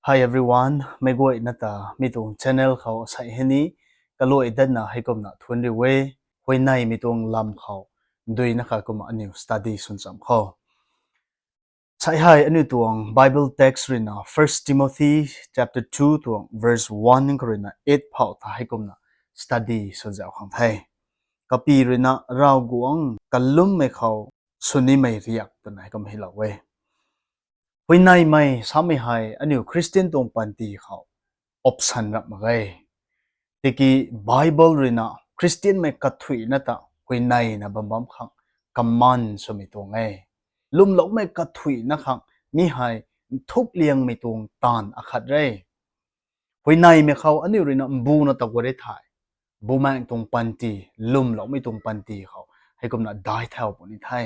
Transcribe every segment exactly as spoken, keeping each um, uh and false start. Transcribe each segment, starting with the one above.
Hi everyone, meic guayna ta mi tuang channel khou asei hei ni kaluai datna heikumna thuanc riu e. Huayneymei tuang lam khou duina kha kumna aniu study swn cham kho. Sei hei aniu tuang Bible text ruina First Timothy chapter two tuang verse one khou ruina eight phou ta heikumna study swn zauc khang the. Kapi ruina Ravguangc kalummei khou swnimei riak twna heikum hei lou e. Huayneymei samei hei aniu Christian tuang panty khou option rap mak ge. Tiki Bible ruina Christianmei kathuicna ta huayneyna bam bam khang command swmei tuang e. Lwmloumei kathuicna khang mi hei nthuk liangmei tuang taanv akhat re. Huayneymei khou aniu ruina mbuna ta guat re thei, bumaengc tuang panty, lwmloumei tuang panty khou heikumna daic thau puni the.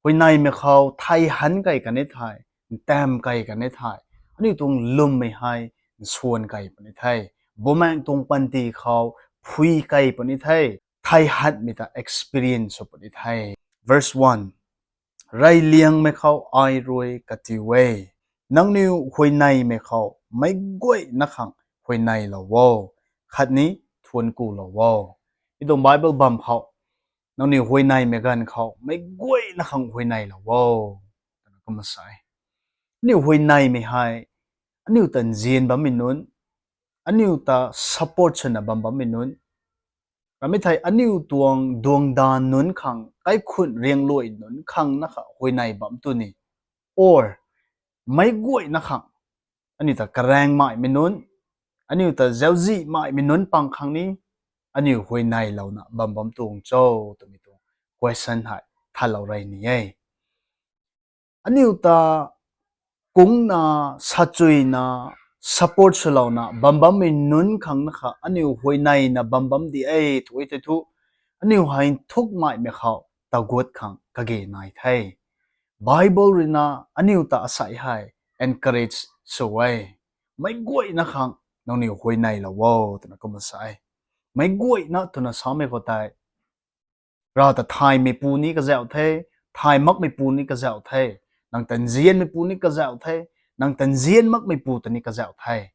Huayneymei khou thei han kei kan e thei, ntam kei kan e thei, aniu tuang lwmmei hei nsuan kei puni the. Bumaengc tuang panty khou phui kei puni the. Thei hanmei ta experience sw puni the. Reyliangmei khou ai rui katiu e, nangniw huayneymei khou meic guayna khang huayneylou o, khatni thuanc kulou o. Mi tuang Bible bam khou, nangniw huayneymei ganv khou meic guayna khang huayneylou o, twna kumna sa e. Aniu huayneymei hei aniu ta nzian bammei nunc, aniu ta support swna bam bammei nunc, ramei thei aniu tuang duangdan nunc khang, kaikhunc riangluai nunc khang na kha huayney bam tu ni, or meic guayna khang, aniu ta karaengmeimei nunc, aniu ta zauczihmeimei nunc pang khang ni aniu huayneylouna bam bam tuang cho twmei tuang question hei thalou rey ni e. Aniu ta kungna, sachuina, support swlouna bam bammei nunc khang na kha aniu huayneyna bam bam di e tw e tei thu, aniu hei nthukmeimei khou taguat khang kage nai the. Bible ruina aniu ta asei hei encourage sw e. Meic guayna khang nangniw huayneylou o twna kumna sa e. Meic guayna twna samei khou tei, Rav ta thaymeipu ni kazauh the, thay makmeipu ni kazauh the, nang ta nzianmeipu ni kazauh the, nang ta nzian makmeipu ta ni kazauh the.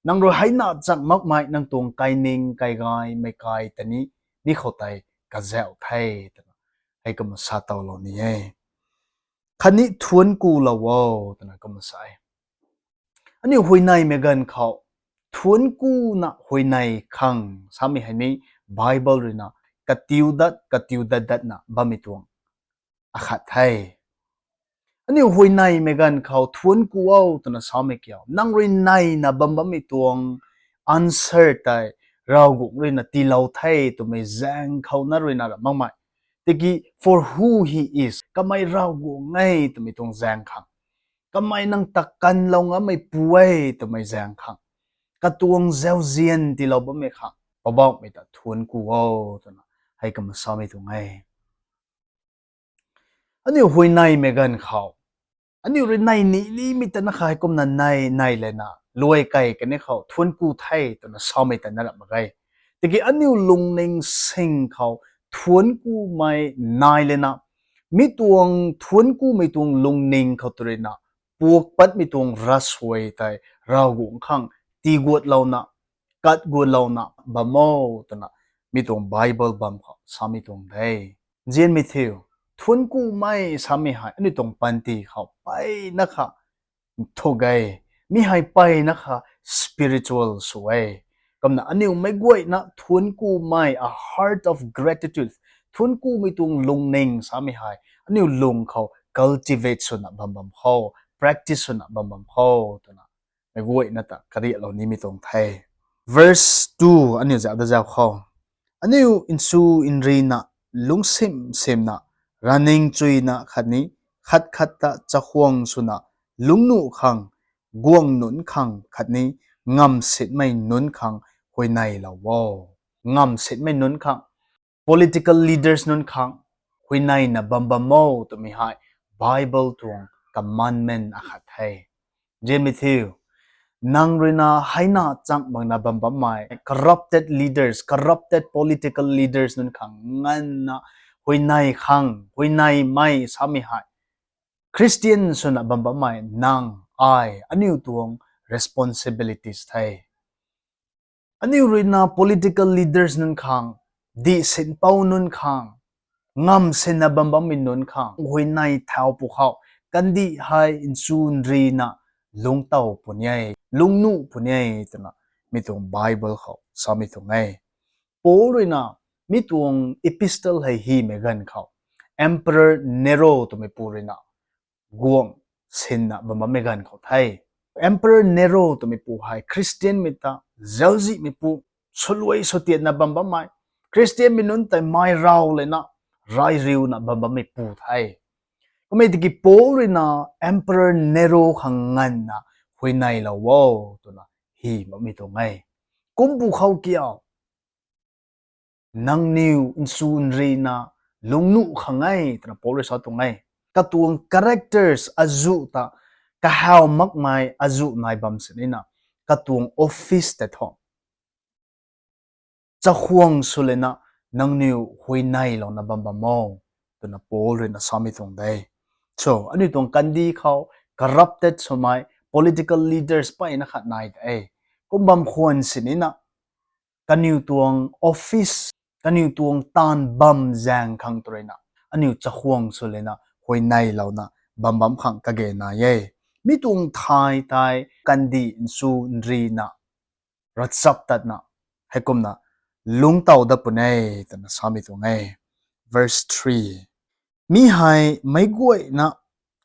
Nang rui heina chang makmei nang tuang kaining kaigay meic kai ta ni mi khou tei kazauh the, twna heikumna sa towlou ni e. Khatni thuanc kulou o twna kumna sa e. Aniu huayneymei ganv khou thuanc kuna huayney khang samei hei ni Bible ruina katiu dat katiu dat datna bammei tuang akhat the. Aniu huayneymei ganv khou thuanc ku o twna samei kiu, nang rui neyna bam bammei tuang answer tei Ravguangc ruina tiilou the twmei zaeng khou na ruina ra makmei. Tiki for who he is, kamei Ravguangc e twmei tuang zaeng khang, kamei nang ta kanlou ngameipu e twmei zaeng khang, katuang zauzian tiilou bammei khang Poubauhmei ta thuanc ku o twna heikumna samei tuang e. Aniu huayneymei ganv khou aniu rui ney ni nimei ta na kha heikumna ney ney lana luai kei kani khou thuanc ku the twna samei ta na rap mak ge. Tiki aniu lungning sing khou thuanc kumei nai lana, mi tuang thuanc kumei tuang lungning khou tw ruina puak patmei tuang ravsuai tei Ravguangc khang tiiguatlouna, katguatlouna bam o twna mi tuang Bible bam khou samei tuang de. Nzianmei thiu, thuanc kumei samei hei aniu tuang panty khou mpeyna kha nthuk e. Mi hei mpeyna kha spiritual sw e. Kumna aniu meic guayna thuanc kumei, a heart of gratitude, thuanc kumei tuang lungning samei hei aniu lung khou cultivate swna bam bam kho, practice swna bam bam kho twna meic guayna ta kariaklou nimei tuang the. Verse two aniu zauc da zauc kho. Aniu nsu nrina, lungcsim simna, raning chuyna khatni khat khat ta chakhwang swna, lungnuh khang, guang nunc khang khatni ngamsitmei nunc khang huayneylou o. Ngamsitmei nunc khang, political leaders nunc khang huayneyna bam bam o twmei hei Bible tuang commandment akhat the. Nzianmei thiu, nang ruina heina chang makna bam bammei corrupted leaders, corrupted political leaders nunc khang nganvna huayney khang, huayneymei samei hei Christian swna bam bammei nang, ai, aniu tuang responsibilities the. Aniu ruina political leaders nunc khang, dih sinpou nunc khang, ngam sinna bam bammei nunc khang huayney thau pwkhou, kandih hei nchunrina lungctow puni e, lungnuh puni e twna mi tuang Bible khou samei tuang e. Paul ruina mi tuang epistle hei hymei ganv khou, Emperor Nero twmeipu ruina guang sinna bam bammei ganv khou the. Emperor Nero twmeipu hei Christianmei ta zauczihmeipu, swluai swtiatna bam bammei, Christianmei nunc tei mai raw lana rai riuna bam bammeipu the. Kummei tiki Paul ruina Emperor Nero khang nganvna huayneylou o twna hy bammei tuang e. Kum pwkhou kiu nangniw nchunrina lungnuh khang e twna Paul rui sa tuang e. Katuang characters azuh ta kahaw makmei azuh nai bam sinina, katuang office tei thu chakhwang sw lana nangniw huayneylouna bam bam o twna Paul ruina samei tuang de. So aniu tuang kandih khou corrupted swmei political leaders peyna khat nai de. Kum bam khwan sinina, kaniw tuang office, kaniw tuang taanv bam zaeng khang tw ruina aniu chakhwang sw lana huayneylouna bam bam khang kage nai e. Mi tuang thay tei kandih nchunrina ravchaptatna heikumna lungctow dat puni e twna samei tuang e. Verse three. Mi hei meic guayna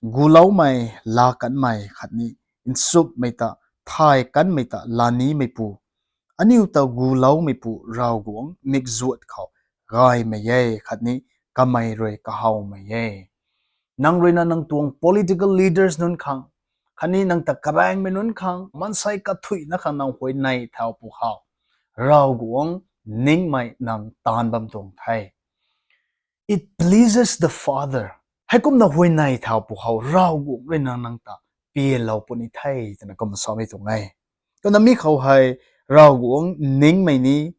guloumei laa kanmei khatni nchumhmei ta thay kanmei ta laa nimeipu, aniu ta guloumeipu Ravguangc mikzuat khou gaymei e khatni kamei rui kahawmei e. Nang ruina nang tuang political leaders nunc khang khatni nang ta karaengmei nunc khang maansei kathuicna khang nang huayney thau pwkhou, Ravguangc ningmei nang taanv bam tuang the. It pleases the Father. Heikumna huayney thau pwkhou Ravguangc ruina nang ta pianlou puni the twna kumna samei tuang e. Kumna mi khou hei Ravguangc ningmei ni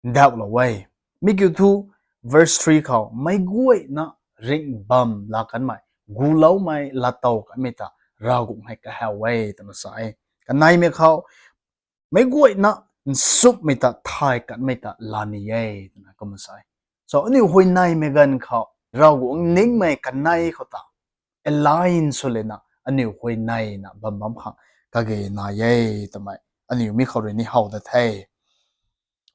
ndauhlou e. Mi kiu thu verse three khou meic guayna ringh bam laa kanmei, guloumei laatow kanmei ta Ravguangc hei kahaw e twna sa e. Kaneimei khou meic guayna nchumhmei ta thay kanmei ta laa ni e twna kumna sa e. So aniu huayneymei ganv khou Ravguangc ningmei kanei khou ta align sw lana aniu huayneyna bam bam khang kage nai e twmei aniu mi khou rui ni how dat the.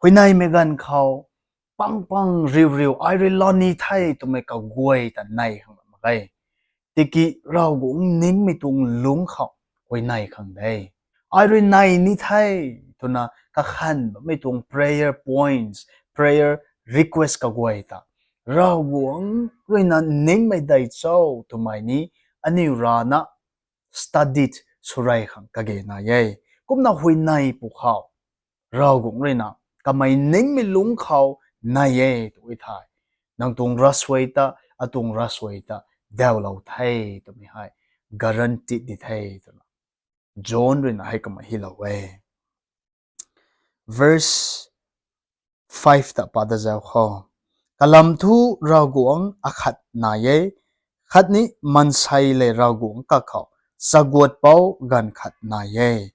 Huayneymei ganv khou pang pang riu riu ai rui laa ni the twmei kaguay ta ney khang mak ge. Tiki Ravguangc ningmei tuang lungc khou huayney khang de. Ai rui ney ni the twna kakhan bammei tuang prayer points, prayer request kaguay ta Ravguangc ruina ningmei dei cho twmei ni aniu rana studied swrey khang kage nai e. Kumna huayney pwkhou Ravguangc ruina kamei ningmei lungc khou ney e tw e thei, nang tuang ravsuai ta atuang ravsuai ta dauhlou the twmei hei guarantee di the twna John ruina heikumna hylou e. Verse five ta pat da zau khou, kalam thu Ravguangc akhat nai e, khatni maansei lev Ravguangc kakhou chaguatpou ganv khat nai e.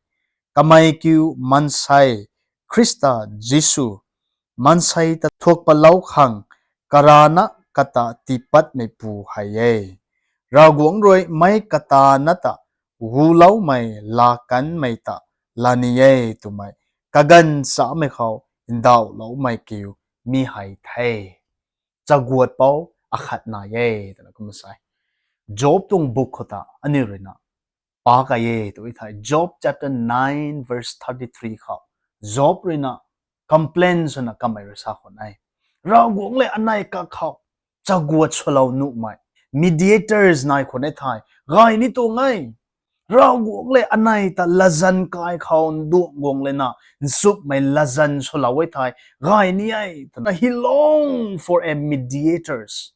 Kamei kiu maansei Khrista Jisu, maansei ta thuak patlou khang karana kata tiipatmeipu hei e. Ravguangc rui meic katana ta guloumei laa kanmei ta laa ni e twmei kaganv chamei khou ndauhloumei kiu mi hei the. Chaguatpou akhat nai e twna kumna sa e. Job tuang book khou ta aniu ruina pa kai e tw e thei, Job chapter nine verse thirty-three khou Job ruina complain swna kamei rui sa khwan e, Ravguangc lev anei kakhou chaguat swlou nuhmei mediators nai khwan e thei gay ni tuang e. Ravguangc lev anei ta latzan kai khou nduang guang lana nchumhmei latzan swlou e thei gay ni e twna he long for a mediators.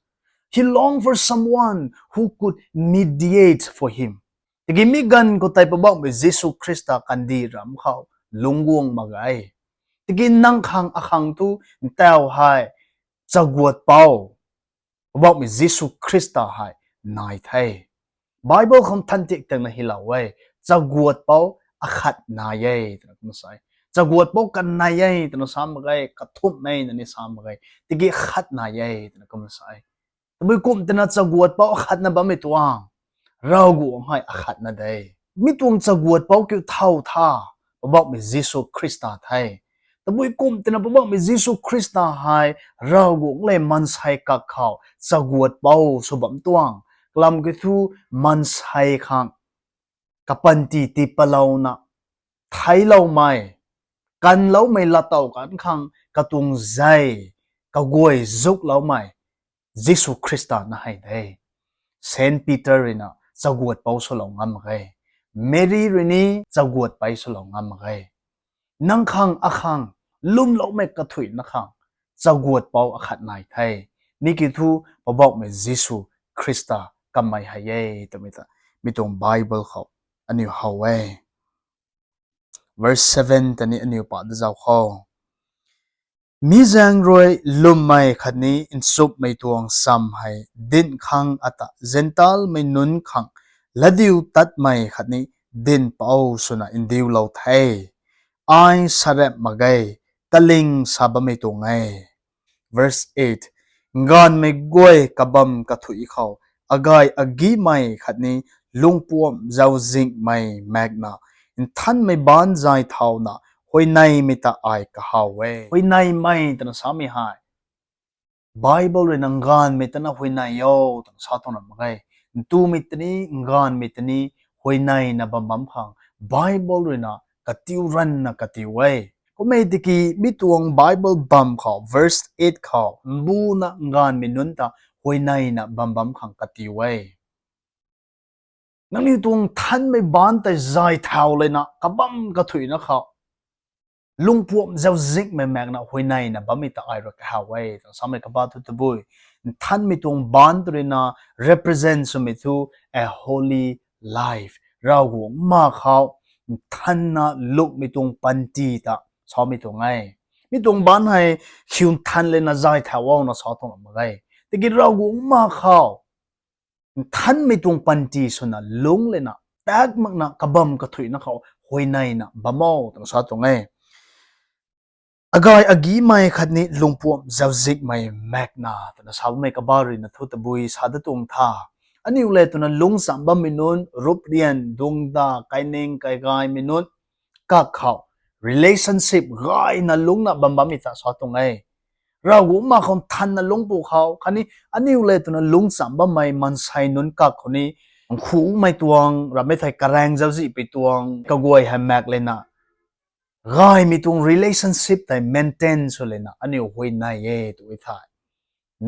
He long for someone who could mediate for him. Tiki mi ganv khou tei Poubauhmei Jisu Khrista kandih ramh khou lungc guang mak ge. Tiki nang khang akhang thu ntau hei chaguatpou Poubauhmei Jisu Khrista hei nai the. Bible khou thantik tangna hylou e. Chaguat pou akhat nai e twna kum sa e. Chaguat pou kanei e twna sa mak ge, kathumh e na ni sa mak ge. Tiki akhat nai e twna kum sa e. Tabui kum twna chaguat pou akhatna bammei tuang, Ravguangc hei akhatna de. Mi tuang chaguat pou kiu thau tha, Poubauhmei Jisu Khrista the. Tabui kum twna Poubauhmei Jisu Khrista hei Ravguangc le maansei kak khou chaguat pou sw bam tuang. Kalam kiu thu maansei khang kapanty tii palouna, theicloumei, kanloumei laatow kan khang katuang zei, kaguay zukloumei, Jisu Khrista na hei de. Saint Peter rui na chaguat pou swlou ngam mak ge. Mary rui ni chaguat pei swlou ngam mak ge. Nang khang akhang, lwmloumei kathuicna khang, chaguat pou akhat nai the. Mi kiu thu Poubauhmei Jisu Khrista kamei hei e twmei ta, mi tuang Bible khou aniu how e. Verse seven ta ni aniu pa da zau khou. Mi zaeng rui lwmmei khatni nchumhmei tuang cham hei dinc khang ata Zentelmei nunc khang latdiutatmei khatni dinhpouc swna ndiulou the. Ai sarep mak ge, kaling sa bammei tuang e. Verse eight, Nganvmei guay kabam kathuic khou, agay agihmei khatni lungpuamh zauzingmei maekna, nthanmei baanc zay thauna, huayneymei ta ai kahaw e. Huayneymei twna samei hei Bible rui na nganvmei ta na huayney o twna sa tuang ra mak ge. Ntumei ta ni, nganvmei ta ni, huayneyna bam bam khang Bible rui na katiu ranna katiu e. Kummei tiki mi tuang Bible bam khou, verse eight khou, mbuna nganvmei nunc ta huayneyna bam bam khang katiu e. Nangniw tuang nthanmei baanc tei zay thau lana kabam kathuicna khou, lungpuamh zauzingmei maekna huayneyna bammei ta ai rui kahaw e twna samei kaba thu tabui, nthanmei tuang baanc tw rui na represent swmei thu a holy life, Ravguangc ma khou nthanna lungmei tuang panty ta samei tuang e. Mi tuang baanc hei khiu nthan lana zay thau o na sa tuang ra mak ge. Tiki Ravguangc ma khou nthanmei tuang panty swna lungc lana, tak makna kabam kathuicna khou huayneyna bam o twna sa tuang e. Agay agihmei khatni lungpuamh zauzingmei maekna twna sa bammei kaba rui na thu tabui sa da tuang tha. Aniu le twna lungcham bammei nunc, ruprian, dungda, kaining, kaigaymei nunc kak khou relationship gayna lungcna bam bammei ta sa tuang e. Ravguangc ma khou nthanna lungc pw khou khatni aniu le twna lungcham bammei maansei nunc kak khou ni, nkhumei tuang, ramei thei karaeng zauczihpui tuang, kaguay hei maek lana, gaymei tuang relationship tei maintain sw lana aniu huayney e tw e thei,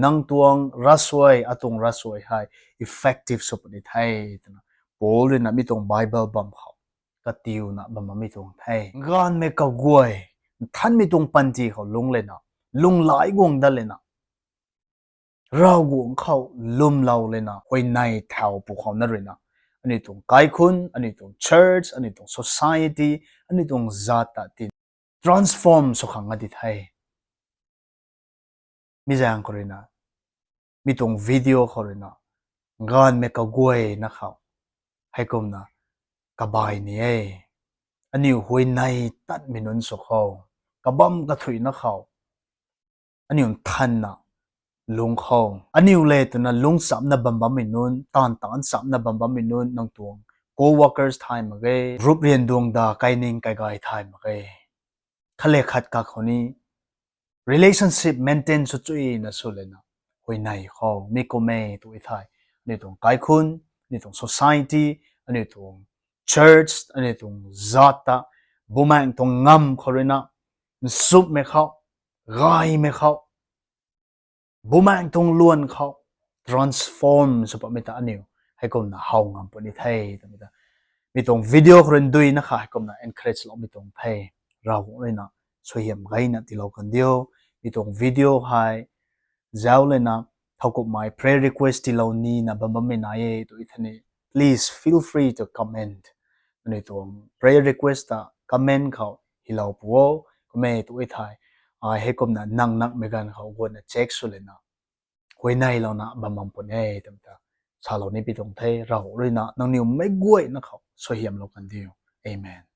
nang tuang ravsuai, atuang ravsuai hei effective sw puni the twna Paul rui na mi tuang Bible bam khou katiuna bam bammei tuang the. Nganvmei kaguay, nthanmei tuang panty khou lungc lana, lunghlaic guang dat lana, Ravguangc khou lwmlou lana huayney thau pw khou na rui na, aniu tuang kaikhunc, aniu tuang church, aniu tuang society, aniu tuang zaat ta ti transform sw khang a di the. Mi zaeng khou rui na, mi tuang video khou rui na, nganvmei kaguayna khou heikumna kabai ni e. Aniu huayney tatmei nunc sw khou, kabam kathuicna khou, aniu nthanna lungc khou, aniu le twna lungchamna bam bammei nunc, taanv taanc chamna bam bammei nunc, nang tuang co-workers thay mak ge, ruprian, dungda, kaining, kaigay thay mak ge, khat le khat kak khou ni relationship maintain sw chuina sw lana huayney khou mi kum e tw e thei, aniu tuang kaikhunc, aniu tuang society, aniu tuang church, aniu tuang zaat ta Bumaengh tuang ngamv khou rui na, nchumhmei khou, gaymei khou, Bumaengh tuang luan khou transform sw patmei ta aniu heikumna how ngam puni the twmei ta mi tuang video khou rui nduina kha heikumna encourage loumei tuang the. Ravguangc rui na suaihiam gayna tiilou kan diu. Mi tuang video hei zauc lana, thowkumhmei prayer request tiilou nina bam bammei nai e tw e thei ni, please feel free to comment. Aniu tuang prayer request ta comment khou hylou pw o. Kum e tw e thei, ai heikumna nang nakmei ganv khou guangna check sw lana, huayneylouna bam bam puni e twmei ta salou ni pi tuang the. Ravguangc rui na nangniw meic guayna khou suaihiamlou kan diu. Amen.